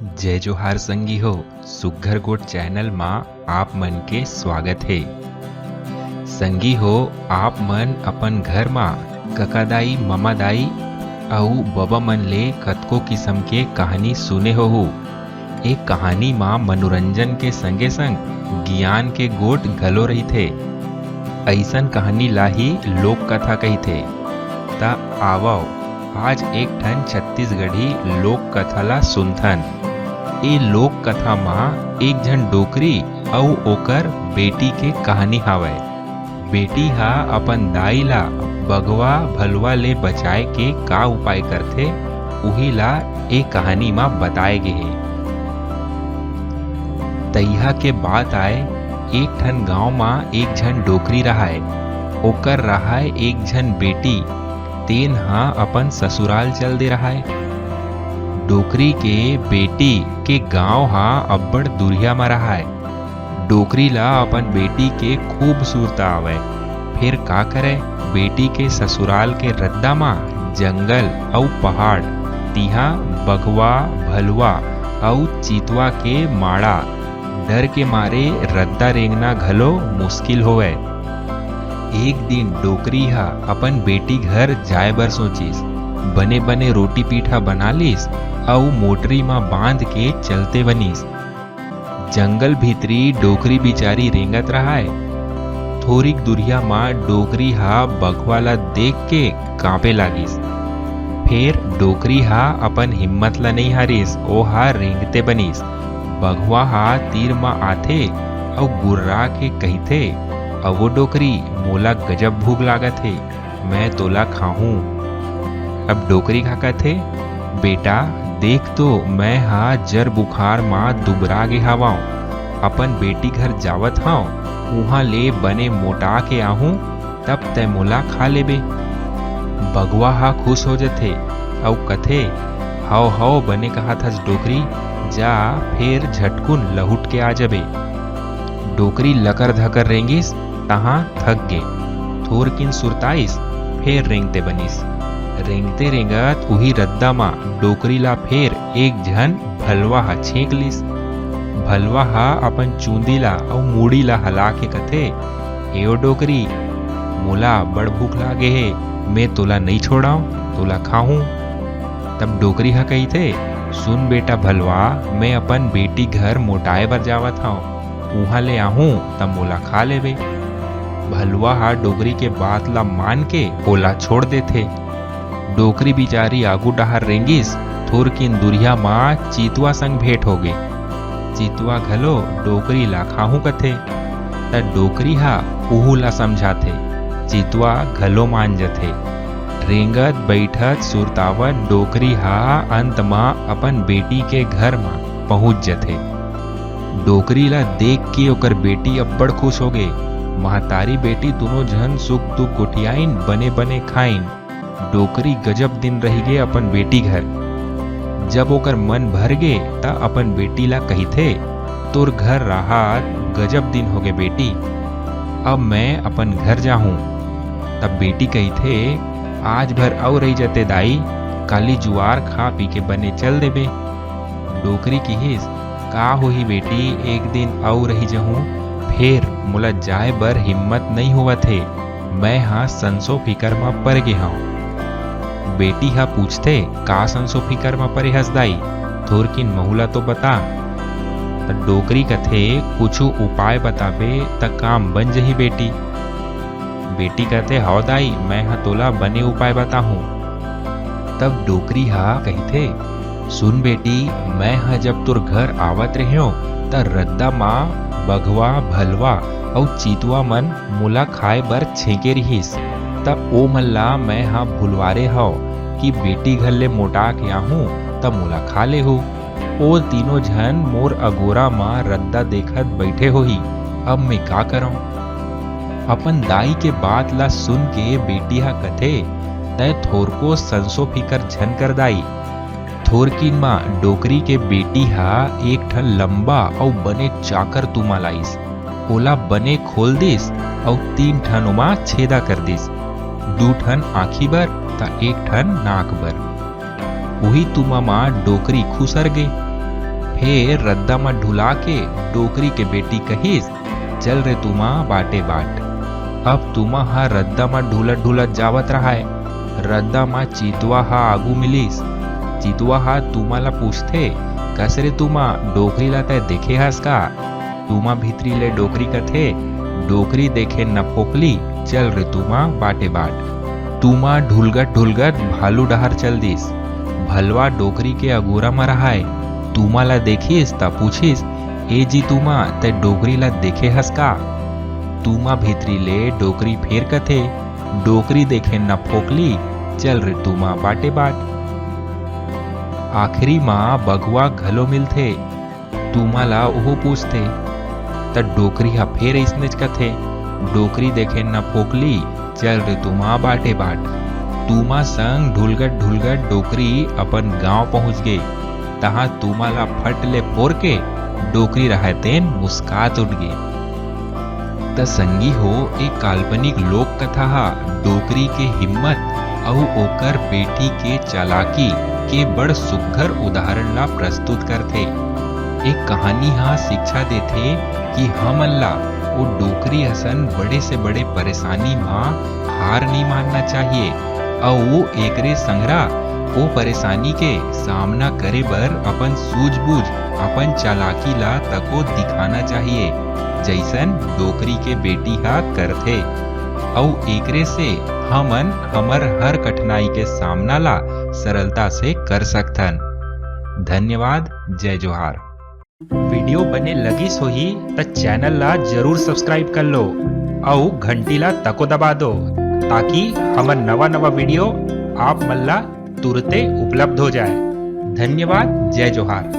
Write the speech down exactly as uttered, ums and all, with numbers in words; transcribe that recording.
जय जोहार संगी हो, सुग्घर गोठ चैनल मा आप मन के स्वागत हे। संगी हो, आप मन अपन घर मा कका दाई, ममा दाई अउ बबा मन ले कतको किसम के कहानी सुने होहू। ए कहानी मा मनोरंजन के संगे संग ज्ञान के गोठ घलो रहिथे। अइसन कहानी ला ही लोक कथा कहिथे। त आवव, आज एक ठन छत्तीसगढ़ी लोक कथा ला सुनथन। ए लोक कथा मा एक झन डोकरी अउ ओकर बेटी के कहानी हावय। बेटी हा अपन दाई ला बघवा भलवा ले बचाए के का उपाय करथे, उही ला ए कहानी मा बताए गे हे। तइहा के बात आय, एक ठन गांव मा एक झन डोकरी रहाय। ओकर रहाय एक झन बेटी, तेन हा अपन ससुराल चल दे रहाय। डोकरी के बेटी के गांव हा अब्बड़ दुरिहा मा रहाय। डोकरी ला अपन बेटी के खूब सुरता आवय। फेर का करय, बेटी के ससुराल के रद्दा मा जंगल अउ पहाड़, तिहा बघवा, भलवा अउ चितवा के माड़ा। डर के मारे रद्दा रेंगना घलो मुश्किल होवय। एक दिन डोकरी ह अपन बेटी घर जाय बर सोचिस। बने-बने रोटी पीठा बना लिस अउ मोटरी म बांध के चलते बनिस। जंगल भीतरी डोकरी बिचारी रेंगत रहाय। थोरिक दुरिहा म डोकरी ह बघवा ल देख के कांपे लागिस। फेर डोकरी ह अपन हिम्मत ल नइ हारिस, ओ ह रेंगते बनिस। बघवा ह तीर म आथे अउ गुर्रा के कहिथे, "अवो डोकरी, मोला गजब भूख लागत हे, मैं तोला खाहूं।" अब डोकरी ह कथे, "बेटा, देख तो, मैं ह जर बुखार म दुबरा गे हवंव, अपन बेटी घर जावत हंव, उहां ले बने मोटा के आहूं, तब तैं मोला खा लेबे।" बघवा ह खुश हो जथे अउ कथे, "हव, हव, बने कहत हस डोकरी, जा फेर झटकुन लहुट के आ जबे।" डोकरी लकर धकर रेंगिस, तहां थक गे। थोरकिन सुरताइस, फेर रेंगते बनिस। रेंगते रेंगत उही रद्दा म डोकरी ला फेर एक झन भलवा ह छेंक लिस। भलवा ह अपन चूंदी ला अउ मुड़ी ला हला के कथे, "ए ओ डोकरी, मोला बड़ भूख लागे हे, मैं तोला नइ छोड़ंव, तोला खाहूं।" तब डोकरी ह कहिथे, "सुन बेटा भलवा, मैं अपन बेटी घर मोटाए बर जावत हंव, उहां ले आहूं त मोला खा लेबे।" भलवा ह डोकरी के बात ला मान के ओला छोड़ देथे। डोकरी बिचारी आगू डहार रेंगिस, थोरकिन दुरिहा म चितवा संग भेंट होगे। चितवा घलो डोकरी ला खाहूं कथे, त डोकरी ह उहू ला समझाथे। चितवा घलो मान जथे। रेंगत बइठत सुरतावत डोकरी ह अंत म अपन बेटी के घर म पहुंच जथे। डोकरी ला देख के ओकर बेटी अब्बड़ खुश होगे। महतारी बेटी दूनों झन सुख दुख गोठियाइन, बने बने खाइन। डोकरी गजब दिन रहिगे अपन बेटी घर। जब ओकर मन भर गे, त अपन बेटी ला कहिथे, "तोर घर राहत गजब दिन होगे बेटी, अब मैं अपन घर जाहूं।" तब बेटी कहिथे, "आज भर अउ रहि जते दाई, काली जुआर खा पी के बने चल देबे।" डोकरी किहिस, "का होही बेटी, एक दिन अउ रहि जहूं, फेर मोला जाय बर हिम्मत नइ होवत हे, मैं ह संसो फिकर म पर गे हंव।" बेटी ह पूछथे, "का संसो फिकर म परे हस दाई? थोरकिन महू ला तो बता।" त डोकरी कथे, "कुछु उपाय बताबे त काम बन जही बेटी।" बेटी कथे, "हव दाई, मैं ह तोला बने उपाय बताहूं।" तब डोकरी ह कहिथे, "सुन बेटी, मैं ह जब तोर घर आवत रेहेंव, त रद्दा म बघवा, भलवा अउ चितवा मन मोला खाए बर छेंके रिहिस। त ओमन ला मैं ह भुलवारे हव कि बेटी घर ले मोटा के आहूं, त मोला खा लेहू।" ओ तीनों झन मोर अगोरा म रद्दा देखत बइठे होही, अब मैं का करंव? अपन दाई के बात ला सुन के बेटी ह कथे, "तैं थोरको संसो फिकर झन कर दाई।" थोरकिन म डोकरी के बेटी ह एक ठन लंबा अउ बने चाकर तुमा लाइस। ओला बने खोल दिस अउ तीन ठन ओमा छेदा कर दिस, दू ठन आंखी बर त एक ठन नाक बर। उही तुमा म डोकरी खुसर गे। फेर रद्दा म ढुला के डोकरी के बेटी कहिस, "चल रे तुमा, बाटे बाट।" अब तुमा ह रद्दा म ढुलत ढुलत जावत रहय। रद्दा म चितवा ह आगू मिलिस। चितवा ह तुमा ल पूछथे, "कस रे तुमा, डोकरी ल तैं देखे हस का?" तुमा भीतरी ले डोकरी कथे, "डोकरी देखे न फोकली, चल रे तुमा, बाटे बाट।" तुमा ढुलगत ढुलगत भालू डहर चल दिस। भलवा डोकरी के अगोरा म रहय। तुमा ल देखिस त पूछिस, "ए जी तुमा, तैं डोकरी ल देखे हस का?" तुमा भीतरी ले डोकरी फेर कथे, "डोकरी देखे न फोकली, चल रे तुमा, बाटे बाट।" आखिरी म बघवा घलो मिलथे। तुमा ला ओहू पूछथे, त डोकरी ह फेर अइसनेच कथे, "डोकरी देखे न फोकली, चल रे तुमा, बाटे बाट।" तुमा संग ढुलगत ढुलगत डोकरी अपन गांव पहुंच गे। तहां तुमा ला फट ले फोर के डोकरी रहय तेन मुस्कात उठ गे। त संगी हो, ए काल्पनिक लोक कथा ह डोकरी के हिम्मत अउ ओकर बेटी के चालाकी के बड़ सुघ्घर उदाहरण ला प्रस्तुत करथे। ए कहानी ह शिक्षा देथे कि हमन ला ओ डोकरी असन बड़े से बड़े परेशानी म हार नइ मानना चाहिए अउ एकरे संघरा ओ परेशानी के सामना करे बर अपन सूझबूझ, अपन चालाकी ला तको दिखाना चाहिए, जइसन डोकरी के बेटी ह करथे। अउ एकरे से हमन हमर हर कठिनाई के सामना ला सरलता से कर सकथन। धन्यवाद, जय जोहार। वीडियो बने लगिस होही त चैनल ला जरूर subscribe कर लो अउ घंटी ला तको दबा दो, ताकि हमर नवा नवा वीडियो आप मन ला तुरते उपलब्ध हो जाए। धन्यवाद, जय जोहार।